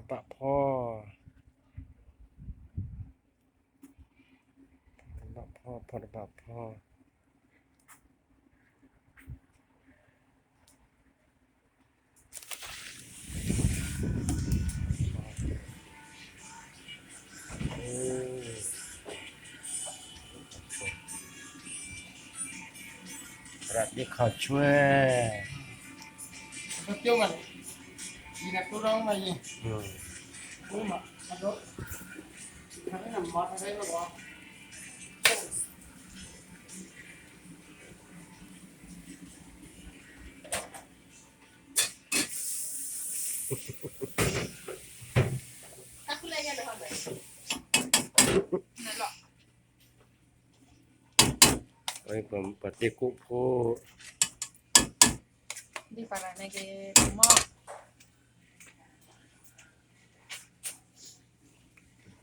ဘၣ်ဖီ, ဘၣ်ဖီ, ဖီတဘၣ်ဖီ. ရၣ်ဒ်ခီၣ်ဆွဲ, ပှၤတ့ကိၣ်ဖိ, ဒ်ပၤရၤန့ၣ်က့ၤ,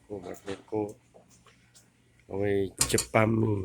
ကိၣ်, ပှၤတ့ကိၣ်, အဝဲ ယပၢ်မုၢ်,